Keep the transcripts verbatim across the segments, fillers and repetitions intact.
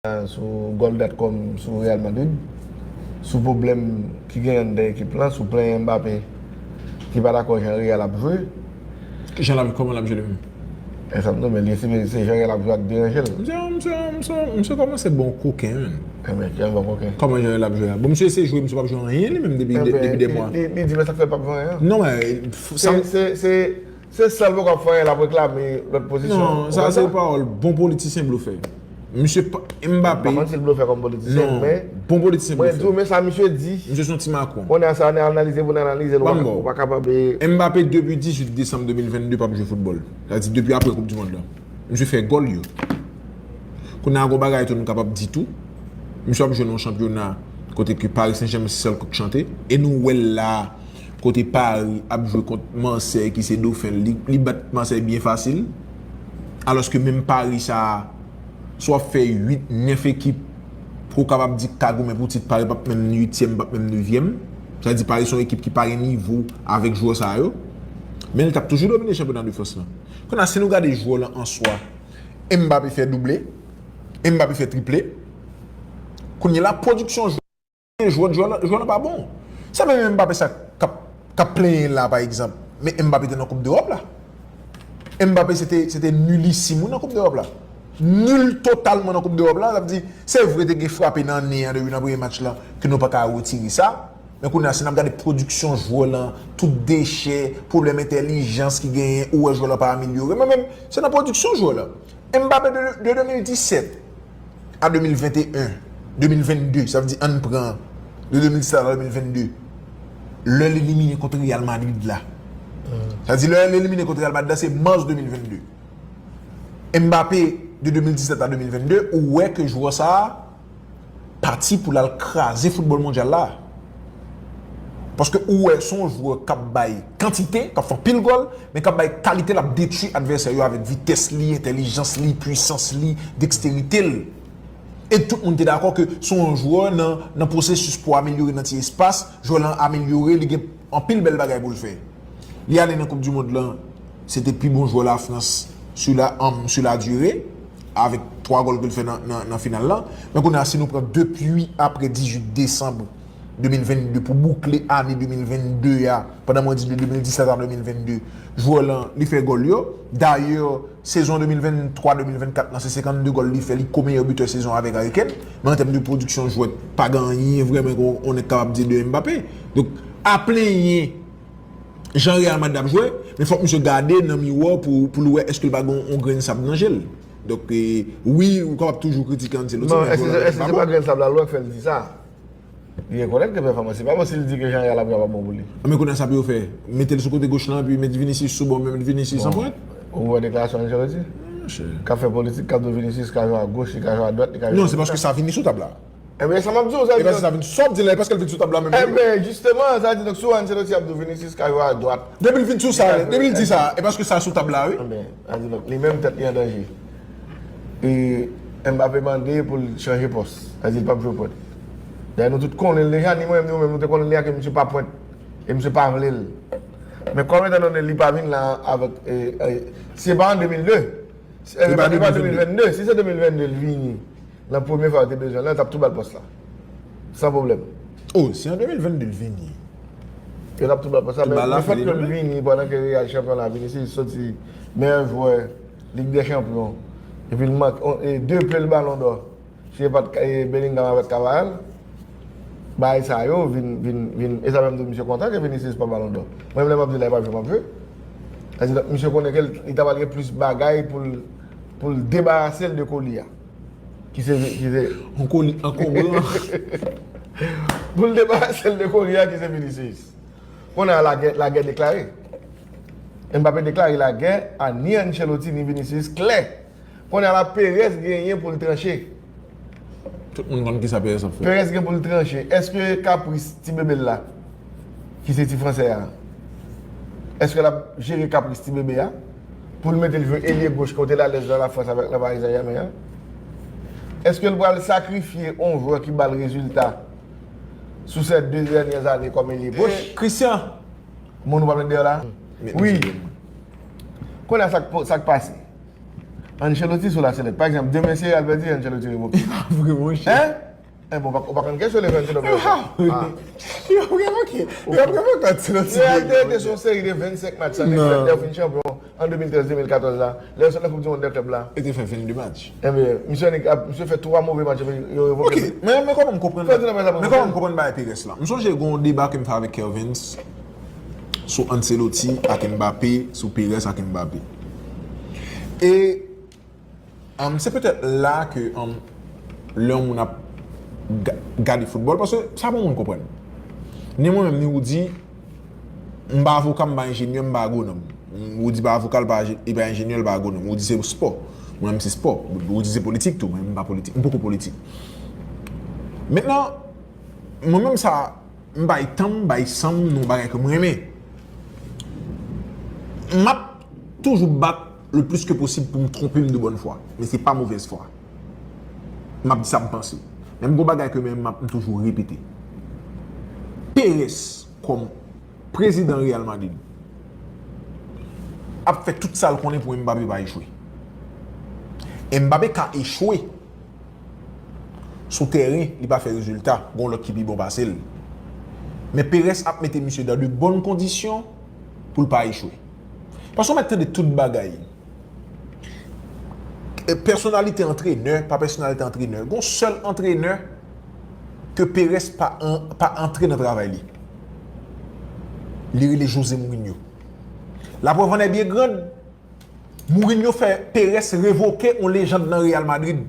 sou Goal dot com, sou Real Madrid, sou pwoblèm ki genyen anndan ekip lan, sou plenyen Mbappé ki pa dakò jan Real ap jwe. Jan l ap, kòman l ap jwe li menm? E sa m di w, men li estime se jan Real ap jwe a k deranje l. Misye, misye, misye, misye kòmanse bon koken, menn. Enben, jan bon koken. Kòman jan Real ap jwe a? Bon, misye eseye jwe, misye p ap jwe anyen li menm depi, depi de mwa. Li di, men sa k fè l p ap jwe anyen? Non, men, sa... Se, se, se sèl poko ap fè anyen, l ap reklame lòt pozisyon. Non, sa se pawòl bon politisyen blofè. Misye pa, Mbappé. M pa konn si l blofè kòm politisyen, men. Non, bon politisyen blofè. Mwen di w, men sa misye di. Misye se yon ti Macron. Kounye a sa, ann analize pou n analize l, ou pa ka pa be. Mbappé, depi dizuit desanm de mil vennde, p ap jwe foutbòl. Sa di, depi apre Koup di Mond lan. Misye fè gòl yo. Kounye a, gon bagay tou nou kapab di tou. Misye ap jwe nan yon chanpyona kote ke Paris Saint-Germain se sèl kout chante. E nou wè l la, kote Paris ap jwe kont Marseille ki se dofen l, li, li bat Marseille byen fasil. Alòske menm Paris sa a, si w ap fè uit, nèf ekip pou w kapab di k ka goumen pou tit, Paris p ap menm uityèm, p ap menm nevyèm. Sa vle di Paris se yon ekip ki pa gen nivo avèk jwè sa yo. Men li t ap toujou domine chanpyona de Frans lan. Kounye a, si nou gade jwè lan an swa, Mbappé fè double, Mbappé fè triple. Kounye a la, pwodiksyon jwè, jwè, jwè lan, jwè lan pa bon. Se menm Mbappé sa k ap, k ap plenyen la, pa egzanp. Men Mbappé te nan Koup Dewòp la. Mbappé se te, se te nilisim wi nan Koup Dewòp la. Nil totalman nan Koup Dewòp la. Sa vle di, se vre te gen frape nan nen an depi nan premye match lan, ke nou pa ka retire sa. Men kounye a, si n ap gade pwodiksyon jwè lan, tout dechè, pwoblèm entèlijans ki genyen, ou wè jwè lan pa amelyore. Men menm, se nan pwodiksyon jwè lan. Mbappé de, de de mil disèt a de mil venteyen, de mil vennde, sa vle di ann pran de de mil disèt a de mil vennde, lè l elimine kont Real Madrid la. Sa vle di lè l elimine kont Real Madrid la, se mas de mil vennde. Mbappé, de de mil disèt a de mil vennde, ou wè ke jwè sa a pati pou l al kraze foutbòl mondyal la. Paske ou wè, se yon jwè k ap bay kantite, k ap fè anpil gòl, men k ap bay kalite, l ap detwi advèsè yo avèk vitès li, entèlijans li, pwisans li, deksterite l. E tout moun te dakò ke se yon jwè nan, nan pwosesis pou amelyore nan ti espas, jwè lan amelyore, li gen anpil bèl bagay pou l fè. Li ale nan Koup di Mond lan, se te pi bon jwè Lafrans sou la, um, sou la dire, avèk twa gòl ke l fè nan, nan, nan final lan. Men kounye a, si nou pran depi apre dizuit desanm de mil vennde pou boukle ane de mil vennde a, pandan mwen di de de mil disèt a de mil vennde, jwè lan, li fè gòl yo. Dayè, sezon de mil venntwa de mil vennkat lan, se senkannde gòl li fè, li ko meyè bitè sezon avèk Harry Kane. Men an tèm de pwodiksyon jwèt, pa gen anyen vrèman ke yon nèg kapab di de Mbappé. Donk, a plenyen jan Real Madrid ap jwe, men fòk misye gade nan miwa pou, pou l wè èske l pa gen yon grenn sab nan je l. Donk, e, wi, ou kapab toujou kritike Ancelotti, men jwè lan pa bon. Non, èske se pa grenn sab la, lè w fè l di sa? Li rekonèt ke pèfòmans li pa bon, si l di ke jan Real ap jwe a pa bon pou li. Men kounye a sa pou yo fè? Mete l sou kote goch lan, epi met Vinicius sou bò, men Vinicius an pwent. Ou wè deklarasyon Ancelotti? K ap fè politik, k ap di w Vinicius ka jwe a goch, li ka jwe a dwat, li ka jwe... Non, se paske sa vin sou tab la. Enben, sa m ap di w, sa... E paske sa vin, sa w ap di la, e paske l vin sou tab la menm. Enben, jisteman, sa di, donk, si w wè Ancelotti ap di w Vinicius ka jwe a dwat. Depi l vin sou sa, depi l di sa, e paske sa sou tab la, wi. Enben, sa di, donk, li menm tèt li an danje. E Mbappé mande pou l chanje pòs. Sa di l p ap jwe pwent. Dayè, nou tout konnen l deja, ni mwen menm, ni ou menm, nou te konnen l deja ke misye pa pwent. E misye pa vle l. Men kòm etan done li pa vin la avèk, e, e, si se pa an de mil de, si, e, li pa de mil vennde, si se de mil vennde l vini, nan premye fwa yo te bezwen l lan, yo t ap tou ba l pòs la. San pwoblèm. Oh, si an de mil vennde l vini. Yo t ap tou ba l pòs la, men lefèt ke l vini pandan ke Real chanpyon la, Vinicius soti meyè jwè Lig dè Chanpyon, epi l manke, on, e, de ple l Balon dò. Si se pa t, e, Bellingham avèk Carvajal, bagay sa yo vin, vin, vin, e sa menm tou misye kontan ke Vinicius pa Balon dò. Mwen menm lè m ap di la, e pa jwe m ap jwe. Sa di, misye konnen ke l, li ta pral gen plis bagay pou l, pou l debarase l de koli a. Ki se, ki se... Yon koli ankonbran. Pou l debarase l de koli a ki se Vinicius. Kounye a lagè, lagè deklare. Mbappé deklare lagè a ni Ancelotti ni Vinicius klè. Kounye a la Perez genyen pou l tranche. Tout moun konn kisa Perez ap fè. Perez gen pou l tranche. Èske kapris ti bebe l la, ki se ti fransè a, èske l ap jere kapris ti bebe a pou l mete l jwe elye goch kote l alèz nan Lafrans avèk nan Paris Saint-Germain an? Èske l pral sakrifye yon jwè ki ba l rezilta sou sè de dènyè ane kòm elye goch? Christian! Moun ou pa met deyò la? Wi. Kounye a sa k, sa k pase? Ancelotti sou lasèlèt. Pa egzanp, demen si Real pèdi, Ancelotti revoke. Vre, monchè. Hein? Eh bon, ou pa konn kesyon li Ancelotti. Yo, vrèman ke, yo vrèman ke Ancelotti. Real te rete sou yon seri de vennsenk match san defèt lè yo fin chanpyon an de mil trèz de mil katòz la. Lè yo sot nan Koup di Mond dè klèb la. Li te fè venndè match. Ebyen, misye annik ap, misye fè twa move match epi yo revoke Ok, li. men, men kòman m konprann Fè di nan mwen sa pou men mwen. Kòman m konprann bagay Perez la? M sonje gen yon deba ke m fè avèk Kervens sou Ancelotti ak Mbappé, sou Perez ak Mbappé. E um, se petèt la ke um, lè yon moun ap ga- gade foutbòl, paske sa bon moun konprann. Ni mwen menm, ni ou di, m pa avoka, m pa enjenyè, m pa agwonòm. Ou di pa avoka, l pa, li pa enjenyè, l pa agwonòm. Ou di se spò. Mwen menm se spò. Ou di se politik tou, mwen menm pa politik. M poko politik. Mentnan, mwen menm sa, m bay tan m, bay san m nan yon bagay ke m renmen. M ap toujou bat le plis ke posib pou m twonpe m de bòn fwa. Men se pa movèz fwa. M ap di sa m panse. Men m gon bagay ke men m ap m toujou repete. Perez kòm prezidan Real Madrid ap fè tout sa l konnen pou Mbappé pa echwe. Mbappé ka echwe sou tèren, li pa fè rezilta, gon lòt ki pi bon pase l. Men Perez ap mete misye dan de bòn kondisyon pou l pa echwe. Paske w mèt tande tout bagay. E, pèsonalite antrenè, pa pèsonalite antrenè. Gon sèl antrenè ke Perez pa, an, pa antre nan travay li. Li rele José Mourinho. La preuve en est bien grande, Mourinho fè Perez revoke yon lejand nan Real Madrid,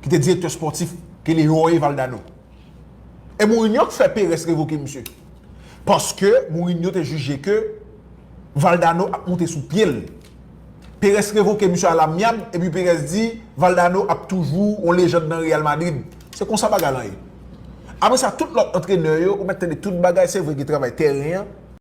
ki te direktè spòtif, ki rele Jorge Valdano. E Mourinho ki fè Perez revoke misye. Paske Mourinho te jije ke Valdano ap monte sou pye l. Perez revoke misye alamyab, epi Perez di Valdano ap toujou yon lejand nan Real Madrid. Se konsa bagay lan ye. Apre sa, tout lòt antrenè yo, ou mèt tande tout bagay, se vre gen travay tèren an,